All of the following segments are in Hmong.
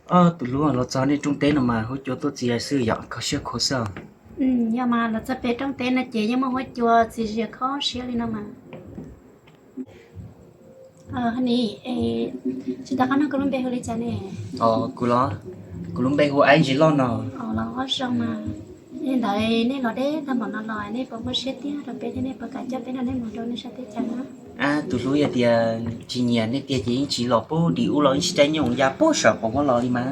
Tus hlub, los txog nej rooj teb no mas huab cua tuaj txias xwb yom, kho siab khuav xwb. Yog mas, los txog peb rooj teb no ces yeej muaj huab cua txias zias kho siab li no mas. Ni, tsis tas qab no koj lub npe hu li cas ne? Kuv los, kuv lub npe hu Aib Ntsis Loj no. Los zoo mas. Li ntawd nej los deb tag npaum no los nej puas muaj siab tiag rau peb thiab nej puas kam coj peb nrog nej mus rau nej sab teb chaws na? Tus hlub, yog tias tsis nyiam nej tiag ces yeej tsis los pub dim ub los yeej tsis caij nyooj ya pub saum qaum huab los li mas.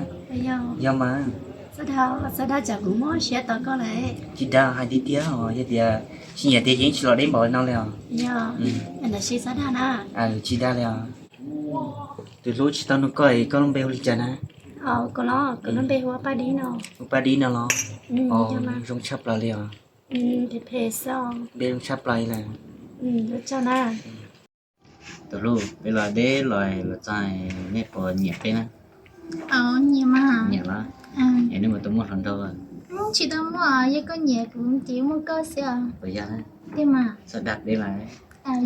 Yog mas. Txhob dag, txhob dag tsam kuv mob siab tau koj lawm. Tsis dag, hais tiag tiag os, yog tias tsis nyiam tiag ces yeej tsis los deb npaum li no li os. Yog, ntawd tsis txhob dag na. Tsis dag li os. Tus hlub, tsis tau nug koj es koj lub npe hu li cas na? Kuv los, kuv lub npe hu ua Paj Dib no. Hu Paj Dib no los? Zoo tshaj plaws li os. Npe zoo tshaj plaws li lawm. Tus hlub, peb los deb los los txog, nej puas nyiam peb na? Nyiam mas. Nyiam los? Es nej puas tau muaj hluas nraug? Tsis tau muaj, yog koj nyiam kuv ces muaj koj xwb. Puas yog? Tiag mas. Txhob dag peb lawm.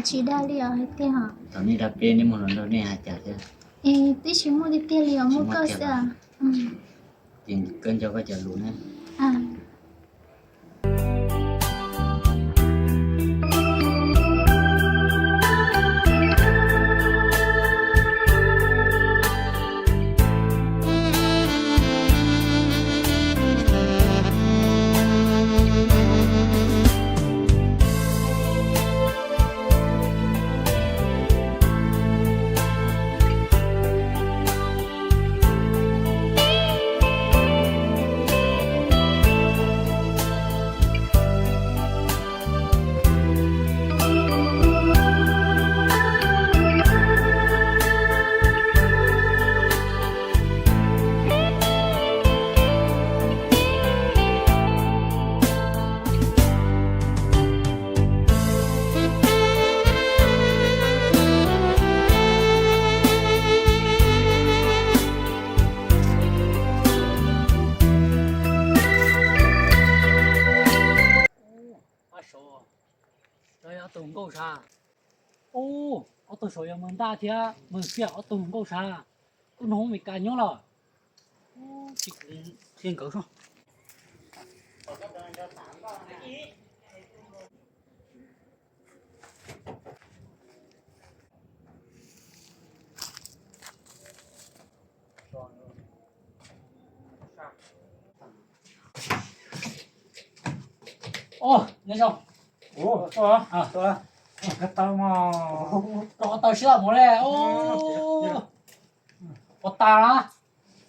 Tsis dag li os, tiag os. Thaum nej dag peb nej muaj hluas nraug nej hais cas thiab? Es twb tsis muaj tiag tiag li os, muaj koj xwb. Ces koj nco koj cov lus na. Ob tug nkauj sav. Ub, ob tug saum yog Mawg Ntaj thiab Mawg Xiaj ob tug nkauj sav. Kuj nug Mes Kas nyob los. Tsis, kuv qhia nkawd soj. Ua, nyob zoo. Ua, tau sib tau mus le. Ua, tas na,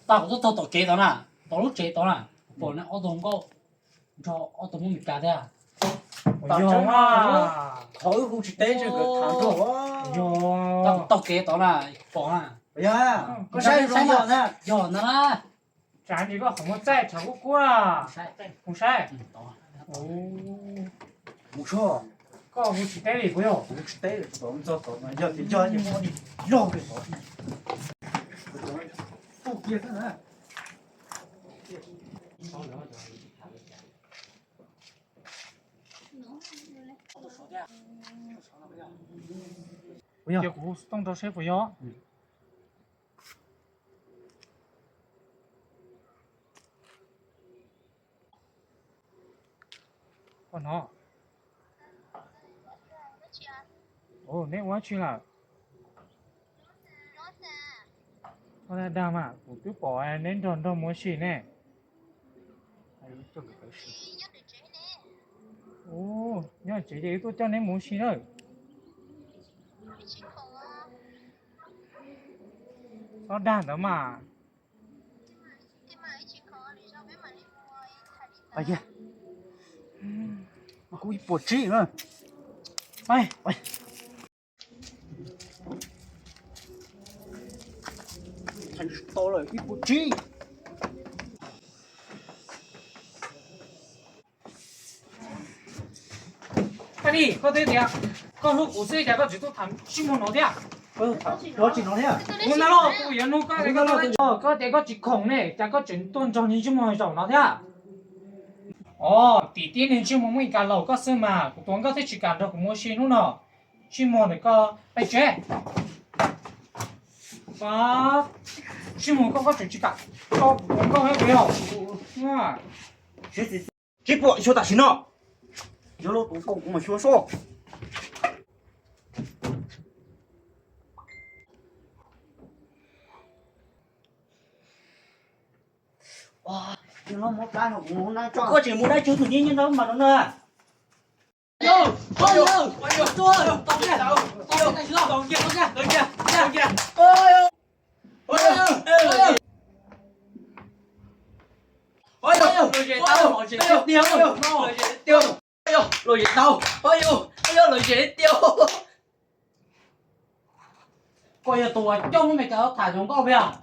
tas kuv tuaj txog tom kev tod na, tom lub tsev tod na, pom ob tug nkauj nrog ob tug Hmoob Mes Kas thiab. Qhov wb hu tsis teb ntshe nkawd tham nrog. Taug kev tod na, pom na. Yog, koj saib zoo yog na. Yog ntag na. Tsam ntsis koj qhov muag txaij tshav kub kub na. Mus saib. Mus tso. Koj hu tsis teb li puas yog? Hu tsis teb li, txog tod no yog tias yog ces muab log li tod. Tuj kiag xwb na. Ces kuv xov tooj rau seb puas yog. Koj hnov. Neb ua dab tsi lawm? Koj dag dag mas, kuv twb pom neb nrog nrog mus ua si ne. Nyob tsev ces wb tuaj coj neb mus ua si na. Txhob dag ntawd mas. Kuv ib puas tsib na. Tsis tau lawm, ib puas tsib. Koj twb tias koj hlub kuv xwb cas koj tseem tuaj tham ntsej muag no thiab? Kuv ntag los kuv yuav nug koj, koj tias koj tsis khoom ne, cas koj tseem tuaj nrog niag ntsej muag zaum no thiab? Os, tim tib niag ntsej muag muaj ib kas laus koj xwb mas kuv tuav nkauj thiaj tsis kam nrog kuv mus ua si hnub no. Ntsej muag ntawm koj peb tsev. Tsis mus koj, koj tseem tsis kam tau kuv nkauj thiab puas yog? Tsis pom xyuas tam sim no. Yog lub tus nkauj kuv mas xyuas soj. Koj tseem mus dab tsi, tus nyiaj nyiaj ntau mas no na. Lom zem tau, lom zem tiag, lom zem tiag. Koj yog tus uas coj muab me cov tham zoo nkauj peb os?